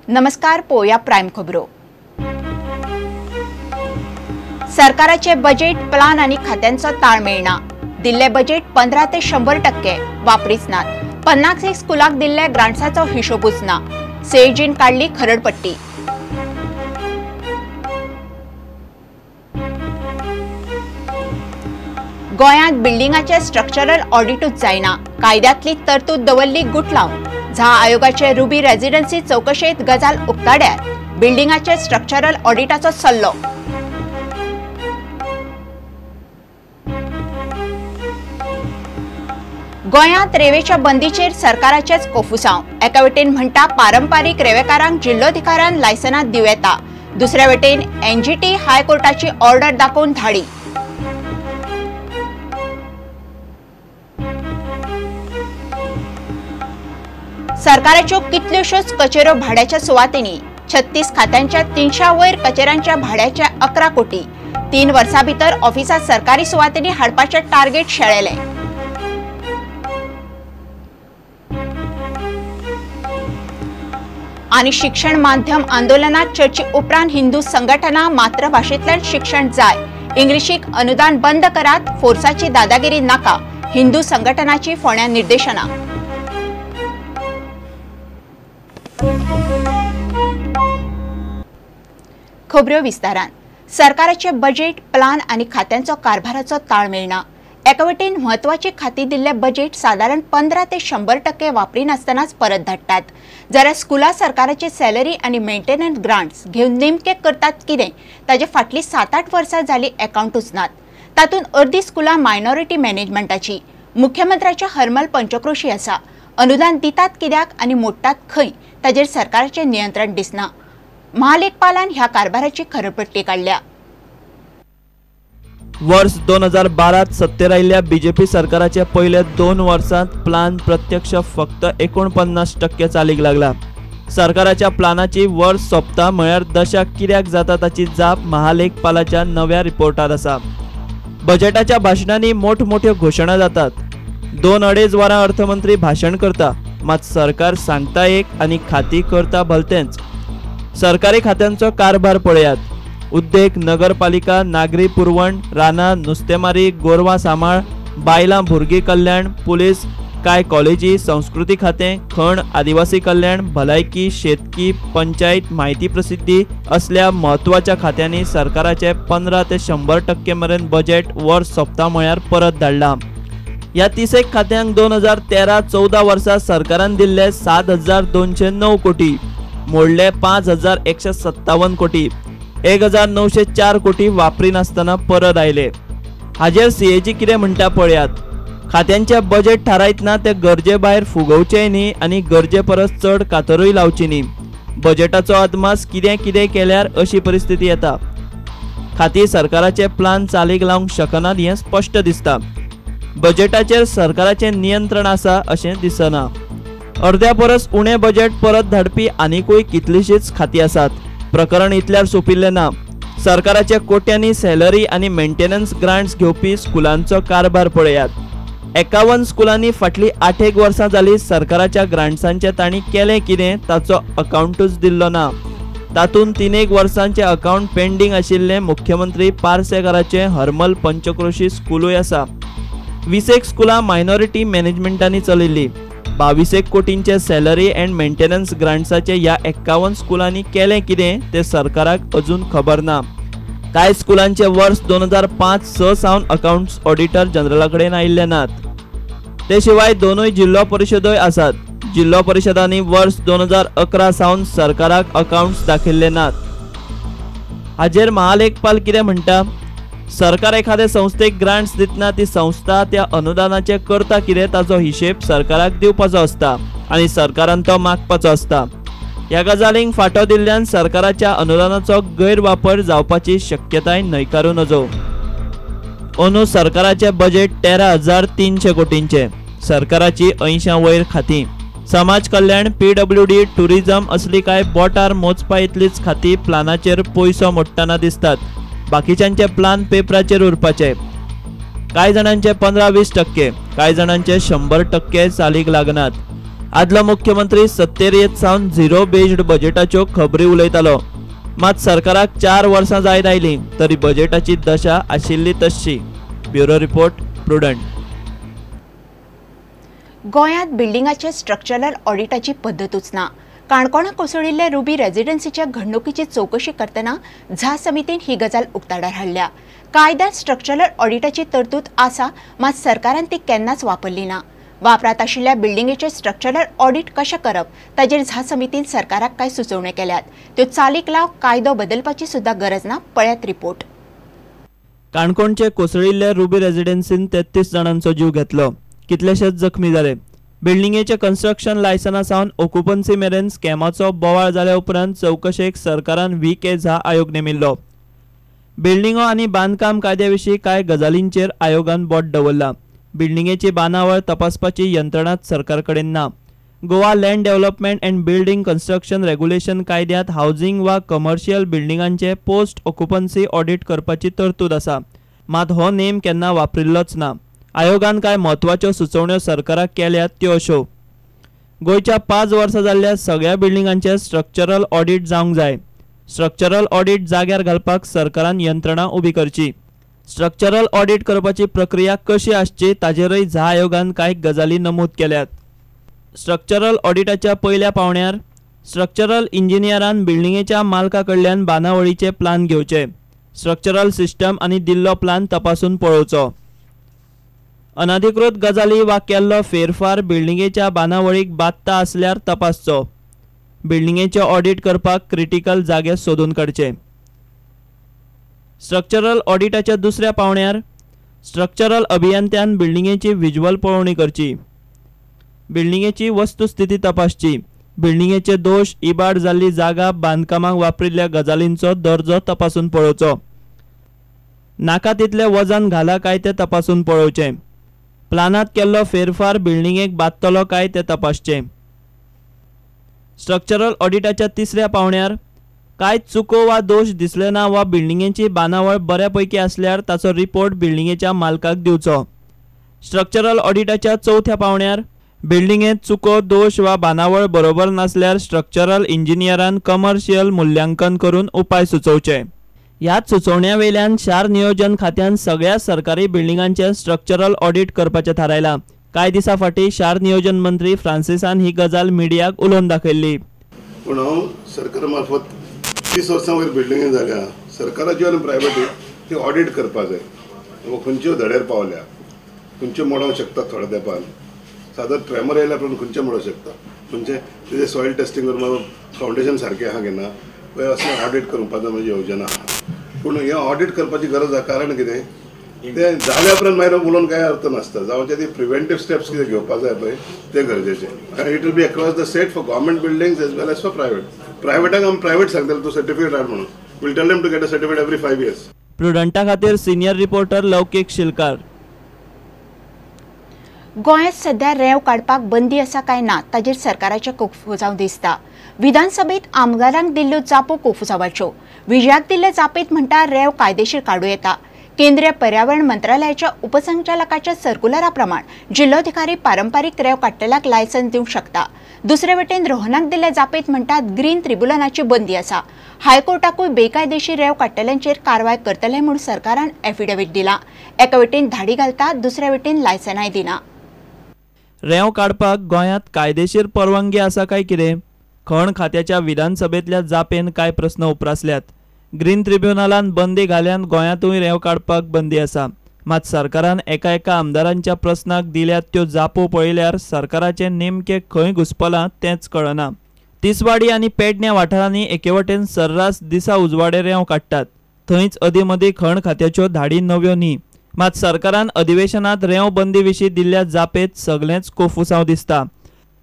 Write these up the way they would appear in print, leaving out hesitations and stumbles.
नमस्कार, पोया प्राइम खबरो. सरकाराचे बजेट प्लान आणि खात्यांचो ताळ मेळना. दिल्ले बजेट 15 ते 100% वापरीच नात. 50 स्कुलाक दिल्ले ग्रांट्साचो हिशोबूच ना. सीएजीन काडली खरडपट्टी. गोंयांत बिल्डिंगाचे स्ट्रक्चरल ऑडिटूच जायना. कायद्यांतली तरतूद दवरली गुटलावन. झा आयोगाचे रुबी रेजिडन्सी चौकशेत गजाल उक्ताड्यार. बिल्डिंगाचे स्ट्रक्चरल ऑडिटाचो सल्लो. गोंयांत रेवेच्या बंदीचेर सरकाराचेच कोफुसांव. एका वटेन म्हणटा पारंपारीक रेवेकारांक जिल्लोधिकाऱ्यान लायसनां दिवं येता, दुसऱ्या वटेन एनजीटी हायकोर्टाची ऑर्डर दाखोवन धाडी. सरकाराच्यो कितल्योश्योच कचेऱ्यो भाड्याच्या सुवातेंनी. 36 खात्यांच्या 300 वयर कचेऱ्यांच्या भाड्याच्या 11 कोटी. 3 वर्सां भितर ऑफिसां सरकारी सुवातेंनी हाडपाचें टार्गेट शेळेलें. आनी शिक्षण माध्यम आंदोलनात चर्चे उपरांत हिंदू संघटना मातृभाशेंतल्यान शिक्षण जाय, इंग्लिशीक अनुदान बंद करात, फोर्साची दादागिरी नाका, हिंदू संघटनाची फोंड्या निर्देशनां. खबऱ्यो विस्तारान. सरकाराचे बजेट प्लान आनी खात्यांचो कारभाराचो ताळ मेळना. एका वटेन म्हत्वाची खाती दिल्ले बजेट सादारण 15 ते 100% वापरिनासतनाच परत धाडटात, जाल्यार स्कुलां सरकाराची सॅलरी आनी मेंटेनन्स ग्रांट्स घेवन नेमके करतात कितें ताजे फाटलीं 7-8 वर्सां जाली एकावंटूच नात. तातूंत अर्दी स्कुलां मायनॉरिटी मॅनेजमेंटाची. मुख्यमंत्र्याच्या हरमल पंचक्रोशी आसा. अनुदान दितात कित्याक आनी मोडटात खंय ताजेर सरकाराचें नियंत्रण दिसना. महालेखपालान ह्या कारभाराची खरपट्टी काडल्या. वर्स 2012 सत्तेर आयिल्ल्या बीजेपी सरकाराच्या पयल्या 2 वर्सांत प्लान प्रत्यक्ष फक्त 49% चालीक लागला. सरकाराच्या प्लानाची वर्स सोंपता म्हळ्यार दशा कित्याक जाता ताची जाप महालेखपालाच्या नव्या रिपोर्टार आसा. बजेटाच्या भाशणांनी मोठमोठ्यो घोशणा जातात. 2-2.5 वरां अर्थमंत्री भाशण करता, मात सरकार सांगता एक आनी खाती करता भलतेंच. सरकारी खात्यांचो कारभार पळयात. उद्देग, नगरपालिका, नागरी पुरवण, रानां, नुस्तेमारी, गोरवां सांबाळ, बायलां भुरगीं कल्याण, पुलीस, कांय कॉलेजी, संस्कृती खातें, खण, आदिवासी कल्याण, भलायकी, शेतकी, पंचायत, म्हायती प्रसिद्धी असल्या म्हत्वाच्या खात्यांनी सरकाराचे 15 ते 100% मेरेन बजेट वर्स सोंपता म्हळ्यार परत धाडलां. ह्या 30 खात्यांक 2013-14 वर्सा सरकारान दिल्ले 7,209 कोटी, मोडले 5,157 कोटी, 1,904 कोटी वापरिनासतना परत आयले. हाजेर सीएजी कितें म्हणटा पळयात. खात्यांचे बजेट थारायतना ते गरजे भायर फुगोवचेय न्ही आनी गरजे परस चड कातरूय लावची न्ही. बजेटाचो अदमास कितें कितें केल्यार अशी परिस्थिती येता. खाती सरकाराचे प्लान चालीक लावंक शकनात हें स्पश्ट दिसता. बजेटाचेर सरकाराचें नियंत्रण आसा अशें दिसना. अर्द्या परस उणें बजेट परत धाडपी आनिकूय कितलीशींच खातीं आसात. प्रकरण इतल्यार सोंपिल्लें ना. सरकाराच्या कोट्यांनी सॅलरी आनी मेंटेनन्स ग्रांट्स घेवपी स्कुलांचो कारभार पळयात. 51 स्कुलांनी फाटलीं 8 वर्सां जालीं सरकाराच्या ग्रांट्सांचें तांणी केलें कितें ताचो अकावंटूच दिल्लो ना. तातूंत 3 वर्सांचें अकावंट पेंडींग आशिल्लें मुख्यमंत्री पार्सेकाराचें हरमल पंचक्रोशी स्कुलूय आसा. 20 स्कुलां मायनॉरिटी मॅनेजमेंटांनी चलयल्लीं. 22 कोटींचे सॅलरी अँड मेंटेनन्स ग्रांट्साचे ह्या 51 स्कुलांनी केलें कितें तें सरकाराक अजून खबर ना. कांय स्कुलांचे वर्स 2005-6 सावन अकावंट्स ऑडिटर जनरला कडेन आयिल्ले नात. ते शिवाय 2 जिल्लो परिशदोय आसात. जिल्लो परिशदांनी वर्स 2011 सावन सरकाराक अकावंट्स दाखयल्ले नात. हाजेर महालेखपाल कितें म्हणटा? सरकार एखादे संस्थेक ग्रांट्स दितना ती संस्था त्या अनुदानाचे करता कितें ताचो हिशेब सरकाराक दिवपाचो आसता आनी सरकारान तो मागपाचो आसता. ह्या गजालींक फाटो दिल्ल्यान सरकाराच्या अनुदानाचो गैरवापर जावपाची शक्यताय न्हयकारूं नजो. अंदू सरकाराचें बजेट 13,300 कोटींचें. सरकाराची 80 वयर खातीं, समाज कल्याण, पीडब्ल्यूडी, टुरिझम असली कांय बोटार मोजपा इतलीच खातीं प्लानाचेर पयसो मोडटना दिसतात. बाकीच्यांचे प्लान पेपराचेर उरपाचे. कांय जाणांचे 15-20%, कांय जाणांचे 100% चालीक लागनात. आदलो मुख्यमंत्री सत्तेर येत सावन झिरो बेज्ड बजेटाच्यो खबरी उलयतालो. मात सरकाराक 4 वर्सां जायत आयलीं तरी बजेटाची दशा आशिल्ली तश्शी. Bureau report, Prudent. गोंयांत बिल्डिंगाचे स्ट्रक्चरल ऑडिटाची पद्दतूच ना. काणकोणा कोसळिल्ले रुबी रेजिडन्सीच्या घडणुकीची चवकशी करतना झा समितीन ही गजाल उक्ताडार हाडल्या. कायद्यात स्ट्रक्चरल ऑडिटाची तरतूद आसा, मात सरकारान ती केन्नाच वापरली ना. वापरात आशिल्ल्या बिल्डिंगेचे स्ट्रक्चरल ऑडिट कशें करप ताजेर झा समितीन सरकाराक कांय सुचोवण्यो केल्यात. त्यो चालीक लावंक कायदो बदलपाची सुद्दां गरज ना. पळयात रिपोर्ट. काणकोणचे कोसळिल्ले रुबी रेजिडन्सीन 33 जाणांचो जीव घेतलो, कितलेशेच जखमी जाले. बिल्डिंगेचे कन्स्ट्रक्शन लायसना सावन ऑक्युपन्सी मेरेन स्कॅमाचो बोवाळ जाल्या उपरांत चवकशेक सरकारान व्ही.के. झा आयोग नेमिल्लो. बिल्डिंगो आनी बांदकाम कायद्या विशीं कांय गजालींचेर आयोगान बोट दवरला. बिल्डिंगेची बांदावळ तपासपाची यंत्रणाच सरकार कडेन ना. Goa land development and building construction regulation कायद्यांत हावजिंग वा कमर्शियल बिल्डिंगांचे पोस्ट ऑक्युपन्सी ऑडिट करपाची तरतूद आसा, मात हो नेम केन्ना वापरिल्लोच ना. आयोगान कांय म्हत्वाच्यो सुचोवण्यो सरकाराक केल्यात त्यो अश्यो: गोंयच्या 5 वर्सां जाल्ल्या सगळ्या बिल्डिंगांचे स्ट्रक्चरल ऑडिट जावंक जाय. स्ट्रक्चरल ऑडिट जाग्यार घालपाक सरकारान यंत्रणा उबी करची. स्ट्रक्चरल ऑडिट करपाची प्रक्रिया कशी आसची ताजेरय झा आयोगान कांय गजाली नमूद केल्यात. स्ट्रक्चरल ऑडिटाच्या पयल्या पावंड्यार स्ट्रक्चरल इंजिनियरान बिल्डिंगेच्या मालका कडल्यान बांदावळीचे प्लान घेवचे. स्ट्रक्चरल सिस्टम आनी दिल्लो प्लान तपासून पळोवचो. अनधिकृत गजाली वा केल्लो फेरफार बिल्डिंगेच्या बांदावळीक बादता आसल्यार तपासचो. बिल्डिंगेचे ऑडिट करपाक क्रिटिकल जागे सोदून काडचे. स्ट्रक्चरल ऑडिटाच्या दुसऱ्या पावंड्यार स्ट्रक्चरल अभियंत्यान बिल्डिंगेची व्हिज्युअल पळोवणी करची. बिल्डिंगेची वस्तुस्थिती तपासची. बिल्डिंगेचे दोश, इबाड जाल्ली जागा, बांदकामाक वापरिल्ल्या गजालींचो दर्जो तपासून पळोवचो. नाका तितलें वजन घाला काय तें तपासून पळोवचें. प्लानांत केल्लो फेरफार बिल्डिंगेक बादतलो काय तें तपासचें. स्ट्रक्चरल ऑडिटाच्या तिसऱ्या पावंड्यार कांय चुको वा दोश दिसले ना वा बिल्डिंगेची बांदावळ बऱ्या पैकी आसल्यार ताचो रिपोर्ट बिल्डिंगेच्या मालकाक दिवचो. स्ट्रक्चरल ऑडिटाच्या चवथ्या पावंड्यार बिल्डिंगेंत चुको, दोश वा बांदावळ बरोबर नासल्यार स्ट्रक्चरल इंजिनियरान कमर्शियल मुल्यांकन करून उपाय सुचोवचे. ह्याच सुचोवण्या वयल्यान शार नियोजन खात्यान सगळ्या सरकारी बिल्डिंगांचें स्ट्रक्चरल ऑडिट करपाचें थारायलां. कांय दिसां फाटीं शार नियोजन मंत्री फ्रांसिसान ही गजाल मिडियाक उलोवन दाखयल्ली. पूण हांव सरकार मार्फत 30 वर्सां वयर बिल्डिंगे जाल्या, सरकाराच्यो आनी प्रायवेट ती ऑडिट करपाक जाय. खंयच्यो धड्यार पावल्या, खंयच्यो मोडोंक शकता थोड्या तेंपान, सादारण ट्रेमर आयल्या पूण खंयचें मोडोंक शकता, खंयचें तेजें सॉयल टेस्टिंग करून फावंडेशन सारकें आहा की ना, पळय अशें ऑडिट करपाचो म्हजी योजना आहा. पूण हें ऑडिट करपाची गरज आहा, कारण कितें तें जाल्या उपरांत मागीर उलोवन कांय अर्थ नासता. जावचे ती प्रिवेंटीव स्टेप्स कितें घेवपाक जाय पळय तें गरजेचें. आनी it will be across the state for government buildings as well as for private. प्रायवेटाक आमी प्रायवेट सांगतले तूं सर्टिफिकेट हाड म्हणून, will tell them to get a certificate every 5 years. प्रुडंटा खातीर सिनियर रिपोर्टर लौकीक शिलकार. गोंयांत सध्या रेंव काडपाक बंदी आसा काय ना ताजेर सरकाराचें कोफुजांव दिसता. विधानसभेत आमदारांक दिल्ल्यो जापो कोफुजांवाच्यो. विजयाक दिल्ले जापेंत म्हणटा रेंव कायदेशीर काडूं येता. केंद्रीय पर्यावरण मंत्रालयाच्या उपसंचालकाच्या सर्क्युलरा प्रमाण जिल्लोधिकारी पारंपारीक रेंव काडटल्याक लायसन्स दिवंक शकता. दुसरे वटेन रोहनाक दिल्ले जापेंत म्हणटात ग्रीन ट्रिब्युनलाची बंदी आसा. हायकोर्टाकूय बेकायदेशीर रेंव काडटल्यांचेर कारवाय करतले म्हूण सरकारान एफिडेवीट दिला. एका वटेन धाडी घालता, दुसरे वटेन लायसनाय दिना. रेंव काडपाक गोंयांत कायदेशीर परवानगी आसा काय कितें? खण खात्याच्या विधानसभेंतल्या जापेन कांय प्रस्न उप्रासल्यात. ग्रीन ट्रिब्युनलान बंदी घाल्यान गोंयांतूय रेंव काडपाक बंदी आसा. मात सरकारान एका एका आमदारांच्या प्रस्नाक दिल्यात त्यो जापो पळयल्यार सरकाराचें नेमकें खंय घुसपलां तेंच कळना. तिसवाडी आनी पेडण्या वाठारांनी एके वटेन सर्रास दिसा उजवाडे रेंव काडटात, थंयच अदीं मदीं खण खात्याच्यो धाडी नव्यो न्ही. मात सरकारान अधिवेशनात रेंव बंदी विशीं दिल्ल्या जापेंत सगळेंच कोफुसांव दिसता.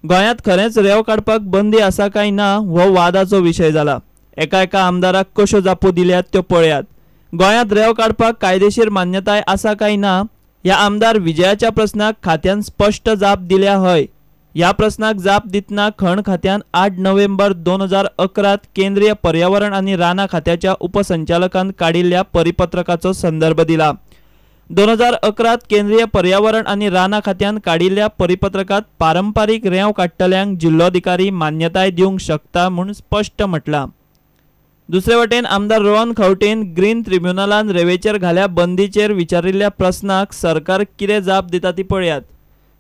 गोंयांत खरेंच रेंव काडपाक बंदी आसा काय ना हो वादाचो विशय जाला. एका एका आमदाराक कश्यो जापो दिल्यात त्यो पळयात. गोंयांत रेंव काडपाक कायदेशीर मान्यताय आसा काय ना ह्या आमदार विजयाच्या प्रस्नाक खात्यान स्पश्ट जाप दिल्या हय. ह्या प्रस्नाक जाप दितना खण खात्यान 8 नोव्हेंबर 2011 केंद्रीय पर्यावरण आनी रानां खात्याच्या उपसंचालकान काडिल्ल्या परिपत्रकाचो संदर्भ दिला. 2011 केंद्रीय पर्यावरण आनी रानां खात्यान काडिल्ल्या परिपत्रकांत पारंपारीक रेंव काडटल्यांक जिल्लोधिकारी मान्यताय दिवंक शकता म्हूण स्पश्ट म्हटलां. दुसरे वटेन आमदार रोहन खंवटेन ग्रीन ट्रिब्युनलान रेंवेचेर घाल्या बंदीचेर विचारिल्ल्या प्रस्नाक सरकार कितें जाप दिता ती पळयात.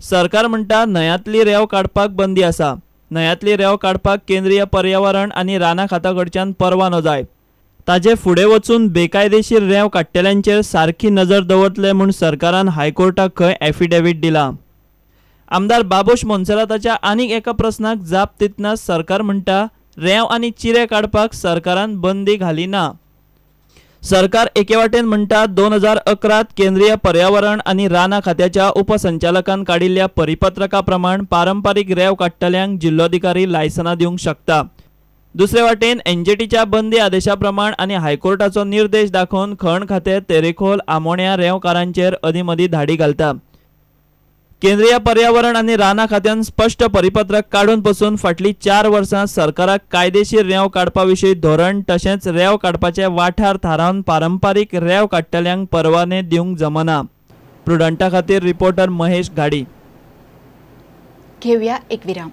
सरकार म्हणटा न्हंयांतली रेंव काडपाक बंदी आसा. न्हंयांतली रेंव काडपाक केंद्रीय पर्यावरण आनी रानां खाता कडच्यान परवानो जाय. ताजे फुडें वचून बेकायदेशीर रेंव काडटल्यांचेर सारकी नजर दवरतले म्हूण सरकारान हायकोर्टाक खंय एफिडेवीट दिला. आमदार बाबूश मोन्सेराताच्या आनीक एका प्रस्नाक जाप दितना सरकार म्हणटा रेंव आनी चिरे काडपाक सरकारान बंदी घाली ना. सरकार एके वाटेन म्हणटा 2011 केंद्रीय पर्यावरण आनी रानां खात्याच्या उपसंचालकान काडिल्ल्या परिपत्रका प्रमाण पारंपारीक रेंव काडटल्यांक जिल्लोधिकारी लायसनां दिवंक शकता. दुसरे वाटेन एनजीटीच्या बंदी आदेशा प्रमाण आनी हायकोर्टाचो निर्देश दाखोवन खण खातें तेरेखोल आमोण्या रेंवकारांचेर अदीं मदीं धाडी घालता. केंद्रीय पर्यावरण आनी रानां खात्यान स्पश्ट परिपत्रक काडून पसून फाटलीं 4 वर्सां सरकाराक कायदेशीर रेंव काडपा विशीं धोरण तशेंच रेंव काडपाचे वाठार थारावन पारंपारीक रेंव काडटल्यांक परवाने दिवंक जमना. प्रुडंटा खातीर रिपोर्टर महेश घाडी. घेवया एक विराम.